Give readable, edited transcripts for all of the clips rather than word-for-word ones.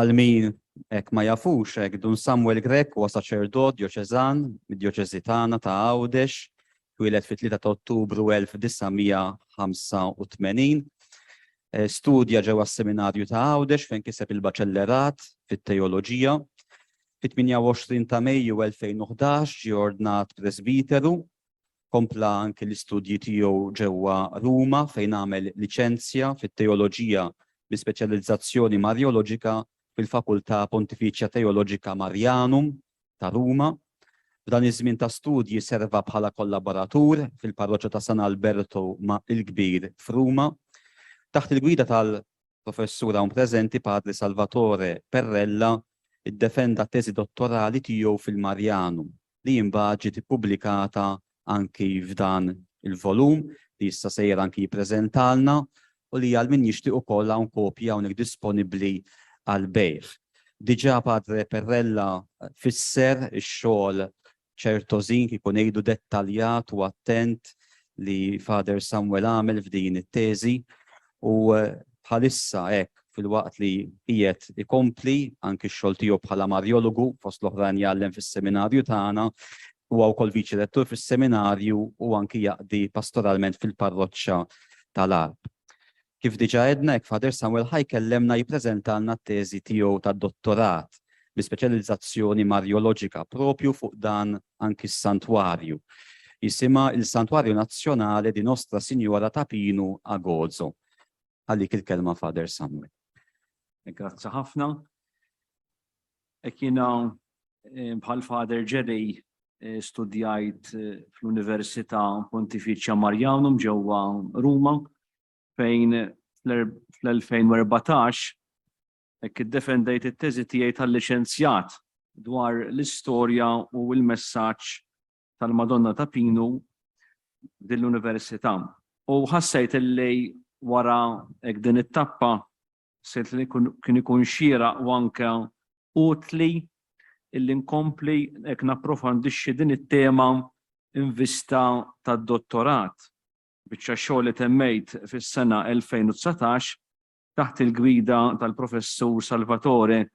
Għal min hekk ma jafux hekk Dun Samuel Grech huwa saċerdot djoċeżan mid-djoċeżi tagħna ta' Għawdex, twieled fit-3 ta' Ottubru 1985. Studja ġewwa s-Seminarju ta' Għawdex fejn kiseb il-Baċellerat fit-Teoloġija. Fit-28 ta' Mejju 2011 ġie ordnat presbiteru. Kompla anki l-istudji tiegħu ġewwa Ruma fejn għamel liċenzja fit-Teoloġija bi speċjalizzazzjoni Marjoloġika fil-Fakultà Pontifiċja Teoloġika Marianum ta' Ruma. F'dan iż-żmien ta' studji serva bħala kollaboratur fil-Parroċċa ta' San Alberto il-Kbir f'Ruma. Taħt il-gwida tal Professur hawn preżenti Padre Salvatore Perrella ddefenda t-teżi dottorali tiegħu fil-Marianum li imbagħad ġiet ippubblikata anki f'dan il-volum li issa sejjer anki jippreżentalna u li għal min jixtieq ukoll hawn kopji hawnhekk disponibbli għall-bejgħ. Diġà Padre Perrella fisser ix-xogħol ċertożin kieku ngħidu dettaljat u attent li Father Samuel għamel f'din it-teżi u bħalissa hekk filwaqt li qiegħed ikompli anki x-xogħol tiegħu bħala Marjologu fost l-oħrajn jgħallem fis-seminarju tagħna, huwa wkoll viċi rettur fis-seminarju u anki jaqdi pastoralment fil-parroċċa tal-Għarb. Kif diġà għedna, hekk Father Samuel ħa jkellemna jippreżentalna t-teżi tiegħu tad-dottorat bi speċjalizzazzjoni Marjoloġika propju fuq dan anki s-santwarju. Jisimha Il Santuario Nazionale di Nostra Signora ta' Pinu a Gozo. Għalik il-kelma Father Samuel. Grazzi ħafna. Hekk jiena eh, bħal Father Jerry eh, studjajt eh, fl-Università Pontifiċja Marianum ġewwa Ruma fejn fl-2014 hekk iddefendejt it-teżi tiegħi tal-liċenzjat dwar l-istorja u l-messaġġ tal-Madonna ta' Pinu din l-università. U ħassejt illi wara hekk din it-tappa ħassejt li kien ikun xieraq u anke utli illi nkompli hekk napprofondixxi din it-tema in vista tad-dottorat. Biċċa xogħol li temmejt fis-sena 2019 taħt il-gwida tal-Professur Salvatore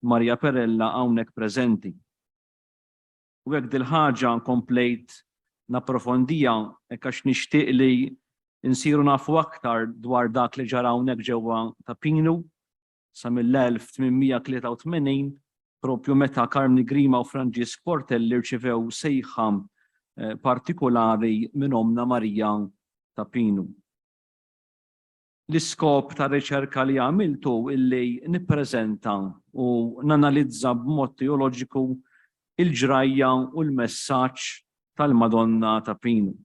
Maria Perella hawnhekk preżenti. U hekk dil-ħaġa komplejt napprofondiha hekk għax nixtieq li nsiru nafu aktar dwar dak li ġara hawnhekk ġewwa Ta' Pinu sa mill-1883 propju meta Karmni Grima u Franġisk Portelli rċivew sejħa eh, partikulari minn Ommna Marija Ta' Pinu. L-iskop tar-riċerka li għamilt hu illi nippreżenta u nanalizza b'mod teoloġiku il-ġrajja u l-messaġġ tal-Madonna ta' Pinu.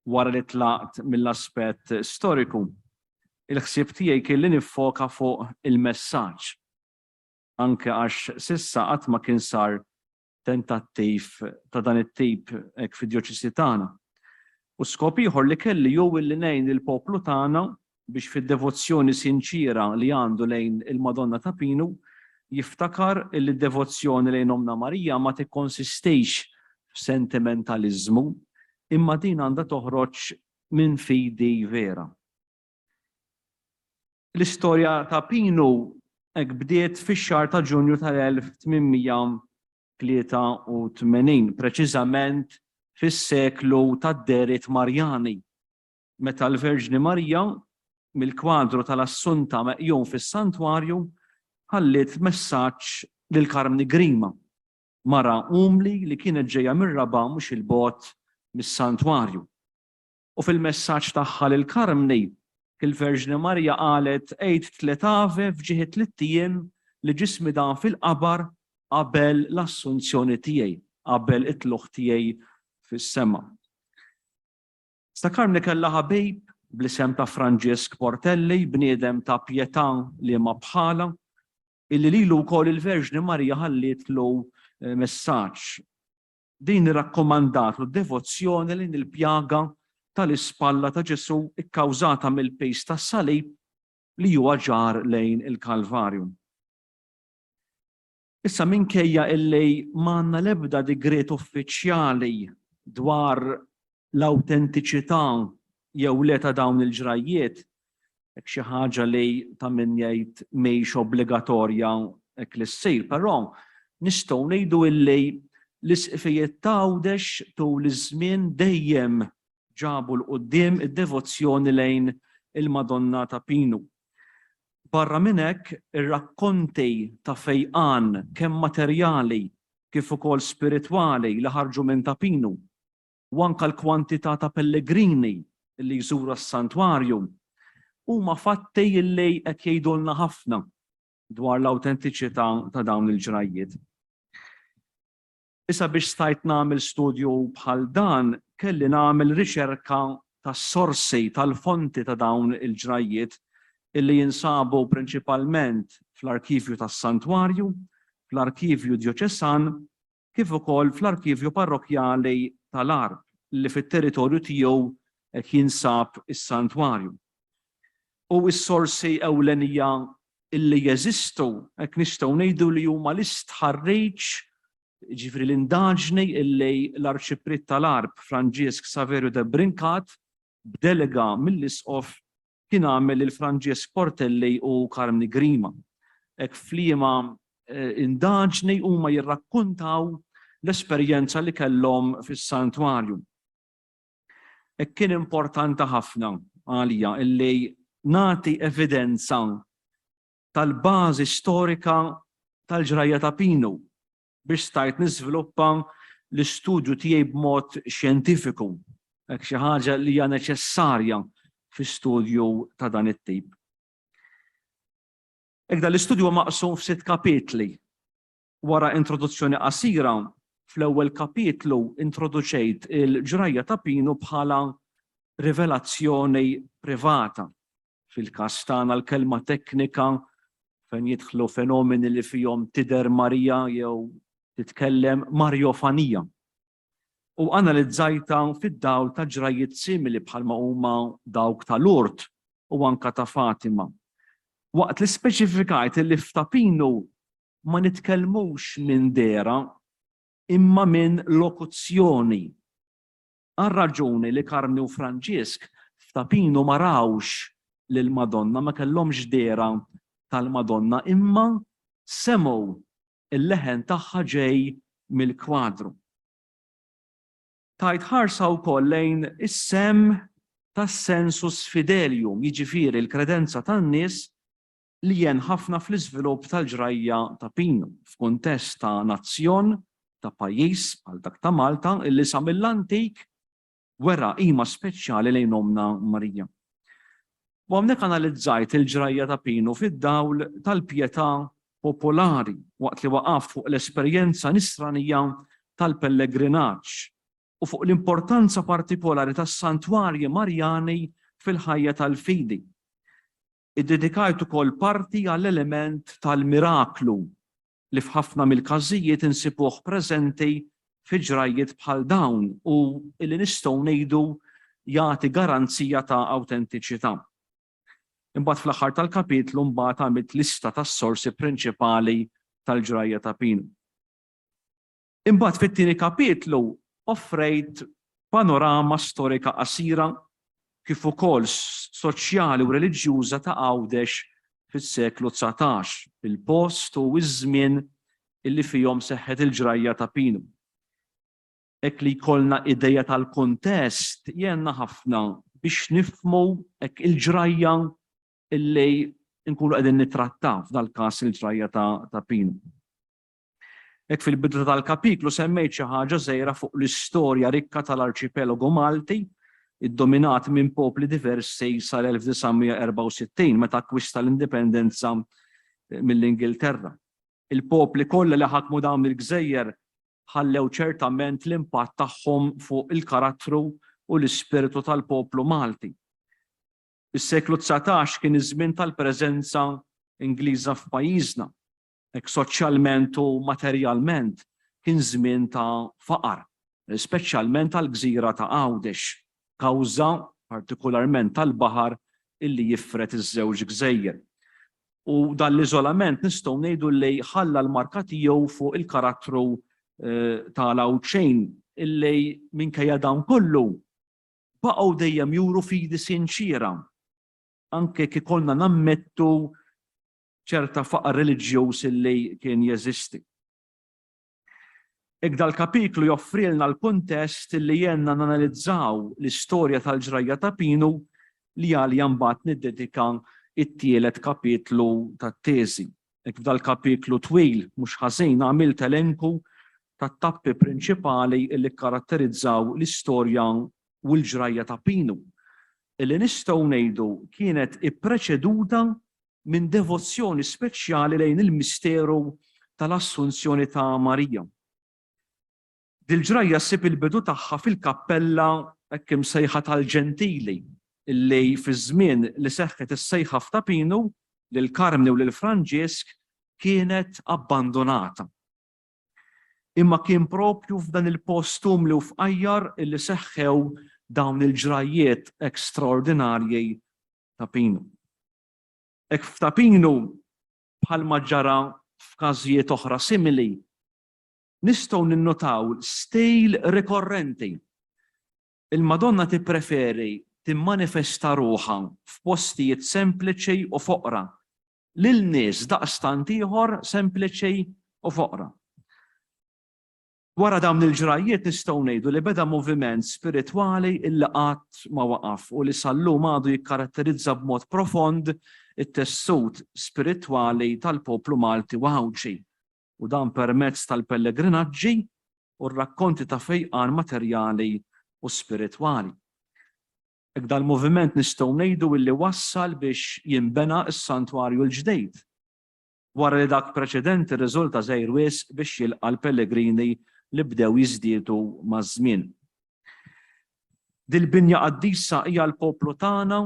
Wara li tlaqt mill-aspett storiku, il-ħsieb tiegħi kien li niffoka fuq il-messaġġ, anke għax s'issa qatt ma kien sar tentattiv ta' dan it-tip hekk fid-djoċesi tagħna. U skop ieħor li kelli hu illi ngħin lill-poplu tagħna biex fid-devozzjoni sinċiera li għandu lejn il-Madonna ta' Pinu jiftakar illi d-devozzjoni lejn Ommna Marija ma tikkonsistix f'sentimentaliżmu imma din għandha toħroġ minn fidi vera. L-istorja ta' Pinu hekk bdiet fix-xahar ta' Ġunju tal-1883, preċiżament fis-seklu tad-dehriet Marjani, meta l-Verġni Marija, mill-kwadru tal-Assunta meqjum fis-santwarju, ħalliet messaġġ lil Karmni Grima, mara umli li kienet ġejja mir-raba' mhux 'il bogħod mis-santwarju. U fil-messaġġ tagħha lil Karmni, il-Verġni Marija qalet, Għid tliet Ave f'ġieħ it-tlitt ijiem li ġismi dam fil-qabar qabel l-assunzjoni tiegħi, qabel it-tlugħ tiegħi fis-sema. Sta Karmni kellha ħabib bl-isem ta' Franġisk Portelli, bniedem ta' pjetà liema bħalha, illi lilu wkoll il-Verġni Marija ħallietlu messaġġ. Din irrakkomandatlu devozzjoni lejn il-pjaga tal-ispalla ta' Ġesù kkawżata mill-piż tas-salib li huwa ġarr lejn il-Kalvarju. Issa minkejja illi m'għandna l-ebda digriet uffiċjali dwar l-awtentiċità jew le ta' dawn il-ġrajjiet, Hekk xi ħaġa li ta' min jgħid mhix obbligatorja hekk li ssir, però nistgħu ngħidu illi l-isqfijiet ta' Għawdex tul iż-żmien dejjem ġabu 'l quddiem id-devozzjoni lejn il-Madonna ta' Pinu. Barra minn hekk, ir-rakkonti ta' fejqan kemm materjali kif ukoll spiritwali li ħarġu minn Ta' Pinu u anke l-kwantità ta' pellegrini li jżuru s-santwarju huma fatti li qed jgħidulna ħafna dwar l-awtentiċità ta' dawn il-ġrajjiet. Issa biex stajt nagħmel studju bħal dan kelli nagħmel riċerka tas-sorsi, tal-fonti ta' dawn il-ġrajjiet illi jinsabu prinċipalment fl-arkivju tas-santwarju, fl-arkivju djoċesan kif ukoll fl-arkivju parrokkjali tal-Għarb li fit-territorju tiegħu qed jinsab is-santwarju. U s-sorsi ewlenija illi jeżistu hekk nistgħu ngħidu li huma l-istħarriġ, jiġifieri l-indaġni illi l-Arċipriet tal-Għarb Franġisk Saverju de Brincat b'delega mill-Isqof kien għamel lil Franġisk Portelli u Karmni Grima. Hekk f'liema indaġni huma jirrakkuntaw l-esperjenza li kellhom fis-santwarju. Hekk kien importanti ħafna għalija illi nagħti evidenza tal-bażi storika tal-ġrajja ta' Pinu biex stajt niżviluppa l-istudju tiegħi b'mod xjentifiku, hekk xi ħaġa li hija neċessarja fi studju ta' dan it-tip. Hekk dan l-istudju huwa maqsum f'sitt kapitli. Wara introduzzjoni qasira, fl-ewwel kapitlu introduċejt il-ġrajja ta' Pinu bħala rivelazzjoni privata. Fil-każ tagħna l-kelma teknika fejn jidħlu fenomeni li fihom tidher Marija jew titkellem Marjofanija. U analizzajtha fid-dawl ta' ġrajjiet simili bħalma huma dawk ta' Lourdes u anka ta' Fatima. Waqt li speċifikajt li f'Ta' Pinu ma nitkellmux minn dehra imma minn lokuzzjoni. Għar-raġuni li Karmni u Franġisk f'Ta' Pinu ma rawx lill-Madonna, ma kellhomx dehra tal-Madonna imma semgħu l-leħen tagħha ġej mill-kwadru. Tajt ħarsa wkoll lejn is-sehem tas-sensus fidelium, jiġifieri l-kredenza tan-nies li għen ħafna fl-iżvilupp tal-ġrajja ta' Pinu f'kuntest ta' nazzjon, ta' pajjiż bħal dak ta' Malta illi sa mill-antik wera qima speċjali lejn Ommna Marija. U hawnhekk analizzajt il-ġrajja ta' Pinu fid-dawl tal-pjetà popolari waqt li waqaft fuq l-esperjenza nisranija tal-pellegrinaġġ u fuq l-importanza partikolari tas-santwarji Marjani fil-ħajja tal-fidi. Iddedikajt ukoll parti għall-element tal-miraklu li f'ħafna mill-każijiet insibuh preżenti fi ġrajjiet bħal dawn u li nistgħu ngħidu jagħti garanzija ta' awtentiċità. Imbagħad fl-aħħar tal-kapitlu mbagħad għamilt lista tas-sorsi prinċipali tal-ġrajja ta' Pinu. Imbagħad fit-tieni kapitlu offrejt panorama storika qasira kif ukoll soċjali u reliġjuża ta' Għawdex fis-seklu 19, il-post u ż-żmien illi fihom seħħet il-ġrajja ta' Pinu. Hekk li jkollna ideja tal-kuntest jgħinna ħafna biex nifhmu hekk il-ġrajja illi nkunu qegħdin nittrattaw, f'dal-każ il-ġrajja ta' Pinu. Hekk fil-bidu tal-kapitlu semmejt xi ħaġa żgħira fuq l-istorja rikka tal-arċipelagu Malti, iddominat minn popli diversi sal-1964 meta akkwista l-indipendenza mill-Ingilterra. Il-popli kollha li ħakmu dawn il-gżejjer ħallew ċertament l-impatt tagħhom fuq il-karattru u l-ispirtu tal-poplu Malti. Is-seklu 19 kien iż-żmien tal-preżenza Ingliża f'pajjiżna. Hekk soċjalment u materjalment kien żmien ta' faqar, speċjalment għall-gżira ta' Għawdex, kawża partikularment tal-baħar illi jifred iż-żewġ gżejjer. U dan l-iżolament nistgħu ngħidu li ħalla l-marka tiegħu fuq il-karattru ta' l-Għawdxin illi minkejja dan kollu baqgħu dejjem juru fidi sinċiera. anke jekk ikollna nammettu ċerta faqar reliġjuż illi kien jeżisti. Hekk dal-kapitlu joffrilna l-kuntest li jgħinna nanalizzaw l-istorja tal-ġrajja ta' Pinu li għaliha mbagħad niddedika t-tielet kapitlu tat-teżi. Hekk f'dal-kapitlu twil mhux ħażin għamilt elenku tat-tappi prinċipali li kkaratterizzaw l-istorja u l-ġrajja ta' Pinu, li nistgħu ngħidu kienet ippreċeduta minn devozzjoni speċjali lejn il-misteru tal-Assunzjoni ta' Marija. Dil-ġrajja ssib il-bidu tagħha fil-kappella hekk imsejħa tal-Ġentili li fiż-żmien li seħħet is-sejħa f'Ta' Pinu lil Karmni u lil Franġisk kienet abbandunata. Imma kien propju f'dan il-post umli u fqajjar illi seħħew dawn il-ġrajjiet ekstraordinarji ta' Pinu. Hekk f'Ta' Pinu, bħalma ġara f'każijiet oħra simili, nistgħu ninnotaw stil rikorrenti. Il-Madonna tippreferi timmanifesta ruħha f'postijiet sempliċi u foqra, lil nies daqstant ieħor sempliċi u foqra. Wara dawn il-ġrajjiet nistgħu ngħidu li beda moviment spiritwali illi qatt ma waqaf u li sal-lum għadu jikkaratterizza b'mod profond it-tessut spiritwali tal-poplu Malti u Għawdxi, u dan permezz tal-pellegrinaġġi u r-rakkonti ta' fejqan materjali u spiritwali. Hekk dal-moviment nistgħu ngħidu illi wassal biex jinbena s-santwarju l-ġdid, wara li dak preċedenti rriżulta żgħir wisq biex jilqa' l-pellegrini li bdew jiżdiedu maż-żmien. Dil-binja qaddisa hija għall-poplu tagħna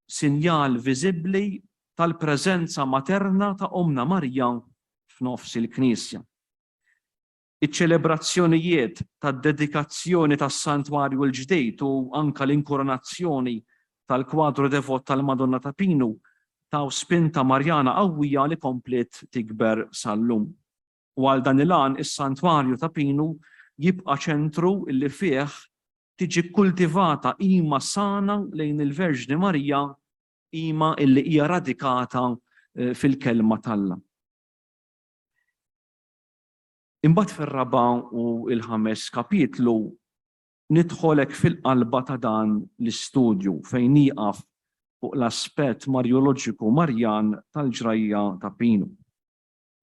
sinjal viżibbli tal-preżenza materna ta' Ommna Marija f'nofs il-Knisja. Iċ-ċelebrazzjonijiet tad-dedikazzjoni tas-Santwarju l-ġdid u anke l-inkoronazzjoni tal-kwadru devot tal-Madonna ta' Pinu taw spinta Marjana qawwija li kompliet tikber sal-lum. U għal dan il-għan is-Santwarju ta' Pinu jibqa' ċentru li fih tiġi kkultivata qima sana lejn il-Verġni Marija, qima illi hija radikata fil-Kelma t'Alla. Imbagħad fir-raba' u l-ħames kapitlu nidħol hekk fil-qalba ta' dan l-istudju fejn nieqaf fuq l-aspett Marjoloġiku Marjan tal-ġrajja ta' Pinu.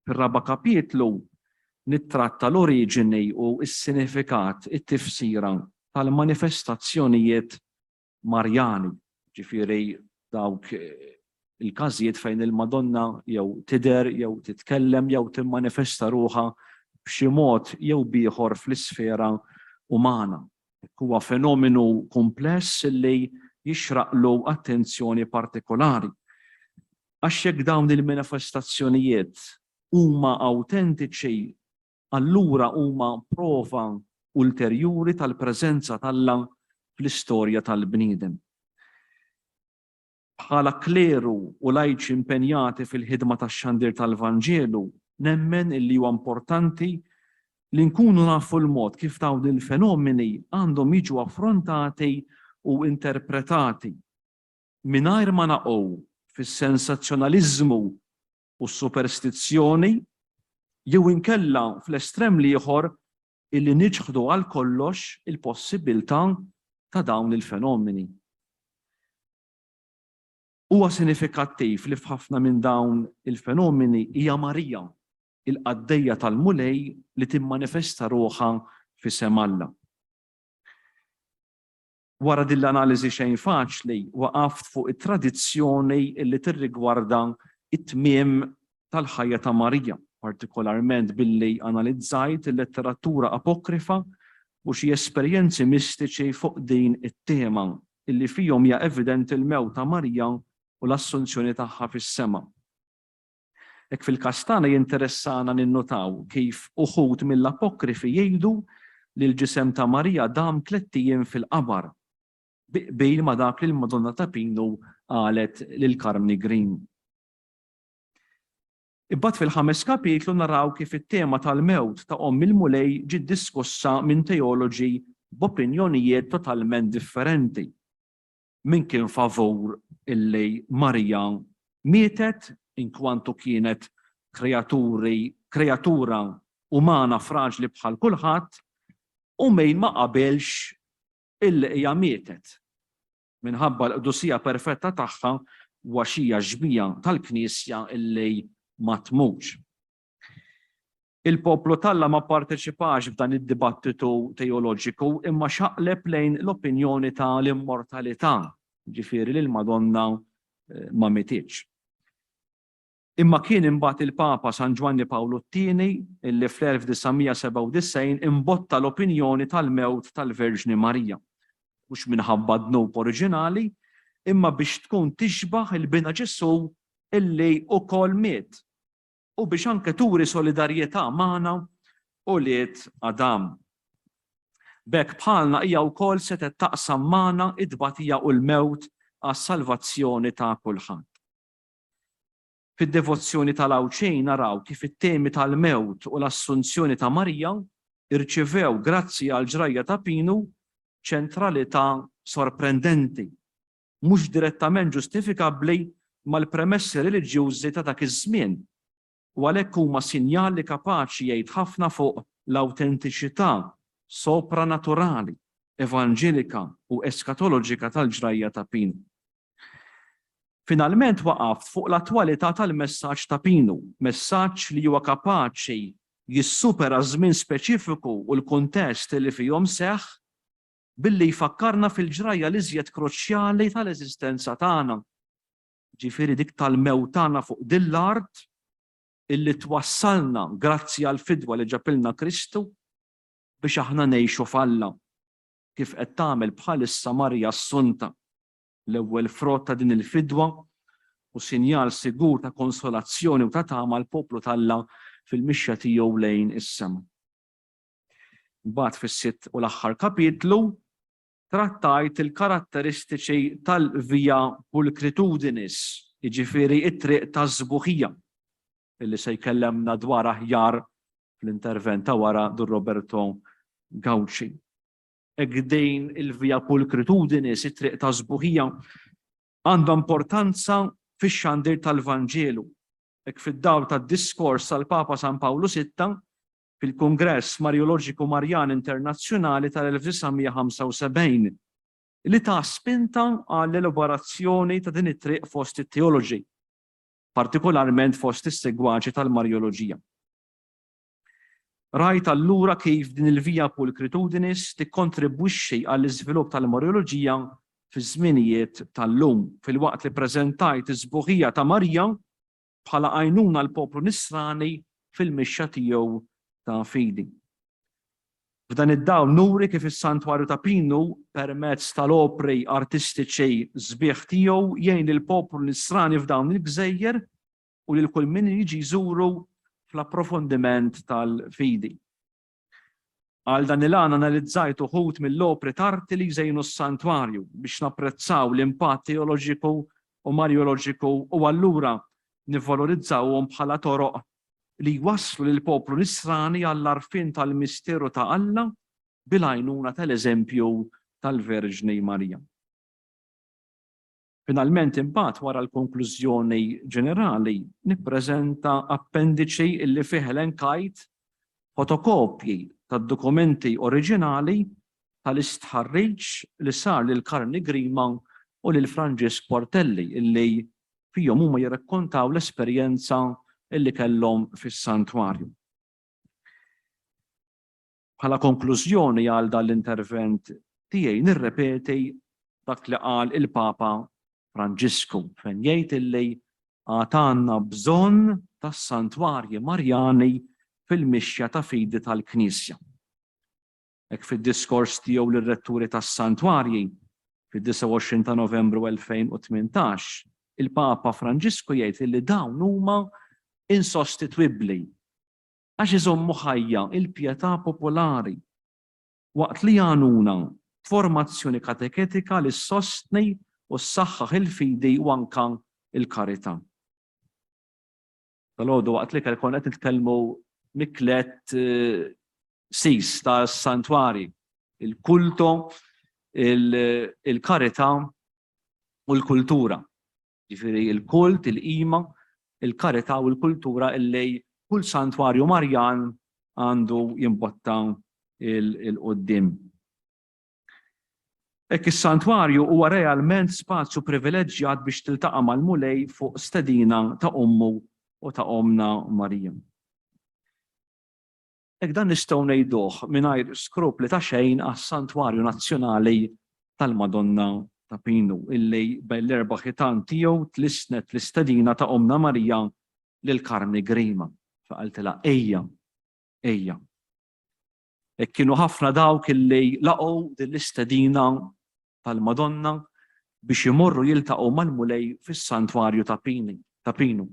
Fir-raba' kapitlu nittratta l-oriġini u s-sinifikat, it-tifsira tal-manifestazzjonijiet Marjani, ġifieri dawk il-każijiet fejn il-Madonna jew tidher jew titkellem jew timmanifesta ruħha b'xi mod jew b'ieħor fl-isfera umana. Huwa fenomenu kumpless li jixraqlu attenzjoni partikolari. Għax jekk dawn il-manifestazzjonijiet huma awtentiċi allura huma prova ulterjuri tal-preżenza t'Alla fl-istorja tal-bniedem. Bħala kleru u lajċi impenjati fil-ħidma tax-xandir tal-Vanġelu, nemmen illi huwa importanti li nkunu nafu l-mod kif dawn il-fenomeni għandhom jiġu affrontati u interpretati, mingħajr ma naqgħu fis-sensazzjonaliżmu u s-superstizzjoni, jew inkella fl-estrem l-ieħor illi niċħdu għal kollox il-possibbiltà ta' dawn il-fenomeni. Huwa sinifikattiv li f'ħafna minn dawn il-fenomeni hija Marija, il-qaddejja tal-Mulej li timmanifesta ruħha f'isem Alla. Wara din l-analiżi xejn faċli, waqaft fuq it-tradizzjoni li tirrigwarda t-tmiem tal-ħajja ta' Marija, partikolarment billi analizzajt il-letteratura apokrifa u xi esperjenzi mistiċi fuq din it-tema, illi fihom hija evidenti l-mewt ta' Marija u l-assunzjoni tagħha fis-sema. Hekk fil-każ tagħna jinteressana ninnutaw kif uħud mill-apokrifi jgħidu li l-ġisem ta' Marija dam tlett ijiem fil-qabar, bi qbil ma' dak li l-Madonna ta' Pinu qalet lil Karmni Green. Imbagħad fil-ħames kapitlu naraw kif it-tema tal-mewt ta' Omm il-Mulej ġiet diskussa minn teoloġi b'opinjonijiet totalment differenti. Min kien favur illi Marija mietet inkwantu kienet kreaturi kreatura umana fraġli bħal kulħadd u min ma qabilx illi hija mietet minħabba l-qdusija perfetta tagħha u għax hija xbieha tal-Knisja illi ma tmutx. Il-poplu t'Alla ma pparteċipax f'dan id-dibattitu teoloġiku imma xaqleb lejn l-opinjoni ta' l-immortalità, jiġifieri li l-Madonna ma mititx. Imma kien imbagħad il-Papa San Ġwanni Pawlu t-Tieni illi fl-1997 imbotta l-opinjoni tal-mewt tal-Verġni Marija, mhux minħabba d-dnub oriġinali, imma biex tkun tixbah il-Binha Ġesù illi wkoll miet, u biex anke turi solidarjetà magħna ulied Adam. B'hekk bħalna hija wkoll setgħet taqsam magħna t-tbatija u l-mewt għas-salvazzjoni ta' kulħadd. Fid-devozzjoni tal-Għawdxin naraw kif it-temi tal-mewt u l-Assunzjoni ta' Marija rċivew grazzi għall-ġrajja ta' Pinu ċentralità sorprendenti, mhux direttament ġustifikabbli mal-premessi reliġjużi ta' dak iż-żmien u għalhekk huma sinjal li kapaċi jgħid ħafna fuq l-awtentiċità sopranaturali, evanġelika u eskatoloġika tal-ġrajja ta' Pinu. Finalment waqaft fuq l-attwalità tal-messaġġ ta' Pinu, messaġġ li huwa kapaċi jissupera ż-żmien speċifiku u l-kuntest li fihom seħħ billi jfakkarna fil-ġrajja l-iżjed kruċjali tal-eżistenza tagħna, jiġifieri dik tal-mewt tagħna fuq din l-art illi twassalna, grazzi għall-fidwa li ġabilna Kristu, biex aħna ngħixu f'Alla, kif qed tagħmel bħalissa Marija Assunta, l-ewwel frott ta' din il-fidwa u sinjal sigur ta' konsolazzjoni u ta' tama għall-poplu t'Alla fil-mixja tiegħu lejn is-sema. Imbagħad fis-sitt u l-aħħar kapitlu trattajt il-karatteristiċi tal-via pulchritudinis, jiġifieri t-triq tas-sbuħija, illi se jkellemna dwar aħjar fl-intervent ta' wara Dun Roberto Gauci. Hekk din il-via pulchritudinis, it-triq tas-sbuħija, għandha importanza fix-xandir tal-Vanġelu. Hekk fid-dawl tad-diskors tal-Papa San Pawlu Sitta fil-Kungress Marjoloġiku Marjan Internazzjonali tal-1975, li ta spinta għall-elaborazzjoni ta' din it-triq fost it-teoloġi, partikolarment fost is-segwaċi tal-Marjoloġija. Rajt allura kif din il-via pulchritudinis tikkontribwixxi għall-iżvilupp tal-Marjoloġija fiż-żminijiet tal-lum, filwaqt li ppreżentajt is-sbuħija ta' Marija bħala għajnuna għall-poplu Nisrani fil-mixja tiegħu ta' fidi. F'dan id-dawl nuri kif is-Santwarju ta' Pinu permezz tal-opri artistiċi sbieħ tiegħu jgħin lill-poplu Nisrani f'dawn il-gżejjer u lil kull min jiġi jżuru fl-approfondiment tal-fidi. Għal dan il-għan analizzajt uħud mill-opri t'arti li jżejnu s-santwarju biex napprezzaw l-impatt teoloġiku u marjoloġiku u allura nivvalorizzawhom bħala toroq li jwasslu lill-poplu Nisrani għall-għarfien tal-misteru ta' Alla bil-għajnuna tal-eżempju tal-Verġni Marija. Finalment imbagħad wara l-konklużjoni ġenerali nippreżenta appendiċi illi fih elenkajt fotokopji tad-dokumenti oriġinali tal-istħarriġ li sar lil Karmni Grima u lil Franġisk Portelli illi fihom huma jirrakkontaw l-esperjenza illi kellhom fis-santwarju. Bħala konklużjoni għal dan l-intervent tiegħi nirrepeti dak li qal il-Papa Franġisku fejn jgħid illi għad għandna bżonn tas-santwarji Marjani fil-mixja ta' fidi tal-Knisja. Hekk fid-diskors tiegħu lir-retturi tas-santwarji fid-29 ta' Novembru 2018, il-Papa Franġisku jgħid illi dawn huma insostitwibbli għax iżommu ħajja l-pjetà popolari, waqt li jagħnuna b'formazzjoni kateketika li ssostni u ssaħħaħ il-fidi u anke l-karità. Dalgħodu waqt l-ikel konna qed nitkellmu mit-tliet sis tas-santwarji, il-kulto, il-karità u l-kultura. Ġifieri il-kult, il-qima, il-karità u l-kultura illi kull santwarju Marjan għandu jimbotta il-qoddim. Hekk is-santwarju huwa realment spazju privileġġjat biex tiltaqa' mal-Mulej fuq stedina ta' ommu u ta' ommna Marija. Hekk dan nistgħu ngħiduh mingħajr skrupli ta' xejn għas-Santwarju Nazzjonali tal-Madonna ta' Pinu, illi bejn l-erba' ħitan tiegħu tlissnet l-istedina ta' Ommna Marija lil Karmni Grima, fejn qaltilha ejja, ejja. Hekk kienu ħafna dawk illi laqgħu din l-istedina tal-Madonna biex imorru jiltaqgħu mal-Mulej fis-Santwarju ta' Pini, ta' Pinu,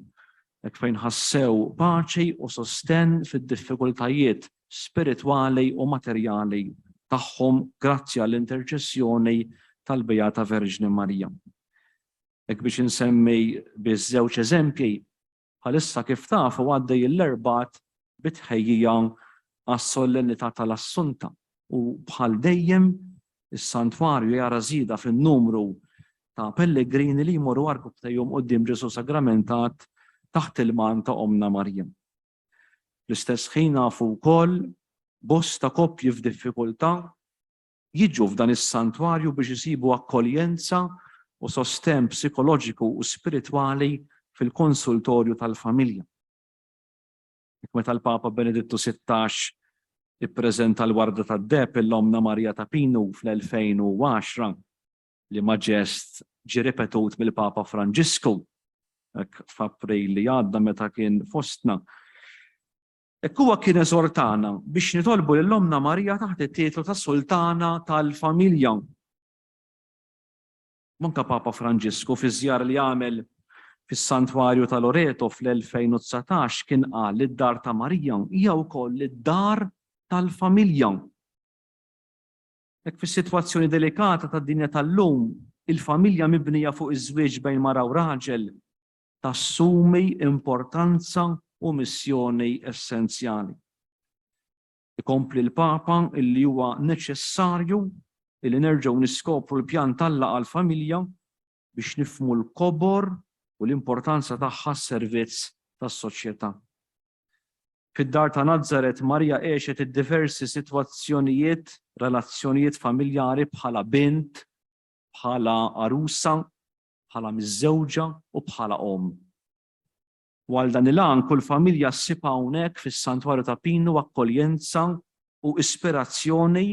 hekk fejn ħassew paċi u sostenn fid-diffikultajiet spiritwali u materjali tagħhom grazzi għall-interċessjoni tal-Beata Verġni Marija. Hekk biex insemmi biss żewġ eżempji, Bħalissa kif tafu għaddej l-Erbgħat bi tħejjija għas-Solennità tal-Assunta u bħal dejjem is-Santwarju jara żieda fin-numru ta' pellegrini li jmorru għarkupptejhom quddiem Ġesù Sagramentat taħt il-man ta' Ommna Marija. Fl-istess ħin nafu wkoll bosta koppji f'diffikultà jiġu f'dan is-santwarju biex isibu akkoljenza u sostenn psikoloġiku u spiritwali fil-konsultorju tal-familja. Meta l-Papa Benedittu 16 ippreżenta l-Warda tad-Deheb lil Ommna Marija ta' Pinu fl-2010, liema ġest ġie ripetut mill-Papa Franġisku f'April li għadda meta kien fostna, Hekk huwa kien eżortana biex nitolbu lil Ommna Marija taħt it-titlu ta' Sultana tal-Familja. Anke Papa Franġisku fiż-żjara li għamel fis-Santwarju ta' Loreto fl-2019 kien qal li d-dar ta' Marija hija wkoll id-dar tal-familja. Hekk fis-sitwazzjoni delikata tad-dinja tal-lum, il-familja mibnija fuq iż-żwieġ bejn mara u raġel tassumi importanza u missjoni essenzjali. Ikompli l-Papa illi huwa neċessarju illi nerġgħu niskopru l-pjan t'Alla għall-familja biex nifhmu l-kobor u l-importanza tagħha għas-servizz tas-soċjetà. Fid-dar ta' Nazaret, Marija għexet id-diversi sitwazzjonijiet, relazzjonijiet familjari bħala bint, bħala għarusa, bħala miżżewġa u bħala omm. U għal dan il-għan kull familja ssib hawnhekk fis-Santwarju ta' Pinu akkoljenza u ispirazzjoni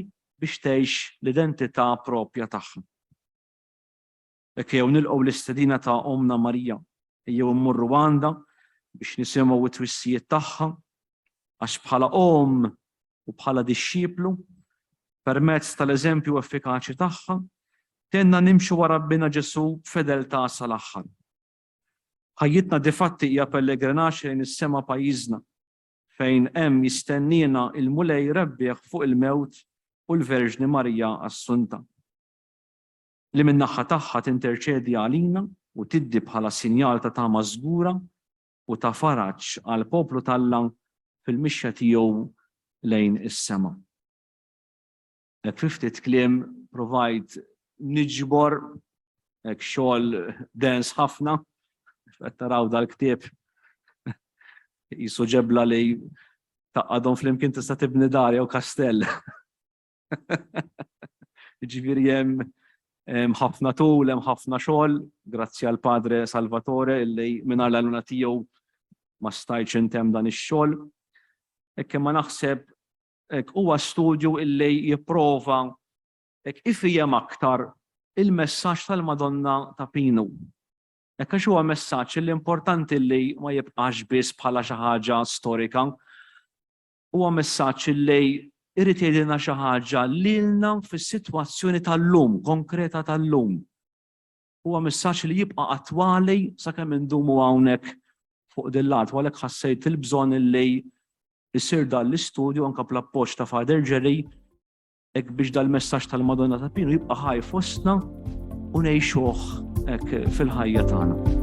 biex tgħix l-identità proprja tagħha. Hekk ejjew nilqgħu l-istedina ta' Ommna Marija, ejjew immorru għandha biex nisimgħu t-twissijiet tagħha, għax bħala omm u bħala dixxiplu, permezz tal-eżempju effikaċi tagħha, tgħinna nimxu wara Binha Ġesù b'fedeltà sal-aħħar. Ħajjitna difatti hija pellegrinaġġ lejn is-sema pajjiżna, fejn hemm jistenniena il-Mulej rebbieħ fuq il-mewt u l-Verġni Marija Assunta, li min-naħa tagħha tinterċedi għalina u tiddi bħala sinjal ta' tama żgura u ta' faraġ għall-poplu t'Alla fil-mixja tiegħu lejn is-sema. Hekk fi ftit kliem provajt niġbor hekk xogħol dens ħafna, qed taraw dal-ktieb qisu ġebla li taqgħadhom flimkien tista' tibni dar jew kastell. Ġifieri hemm ħafna tul, hemm ħafna xogħol, grazzi għal Padre Salvatore illi mingħajr l-għajnuna tiegħu ma stajtx intemm dan ix-xogħol. Hekk imma naħseb hekk huwa studju illi jipprova hekk ifhem aktar il-messaġġ tal-Madonna ta' Pinu. Hekk għax huwa messaġġ illi importanti li ma jibqax biss bħala xi ħaġa storika, Huwa messaġġ li jrid jgħidilna xi ħaġa lilna fis-sitwazzjoni tal-lum, konkreta tal-lum. Huwa messaġġ li jibqa' attwali sakemm indumu hawnhekk fuq din l-art, u għalhekk ħassejt il-bżonn li jsir dan l-istudju anke bl-appoġġ ta' Father Jerry hekk biex dal-messaġġ tal-Madonna ta' Pinu jibqa' ħaj fostna u ngħixuh hekk fil-ħajja tagħna.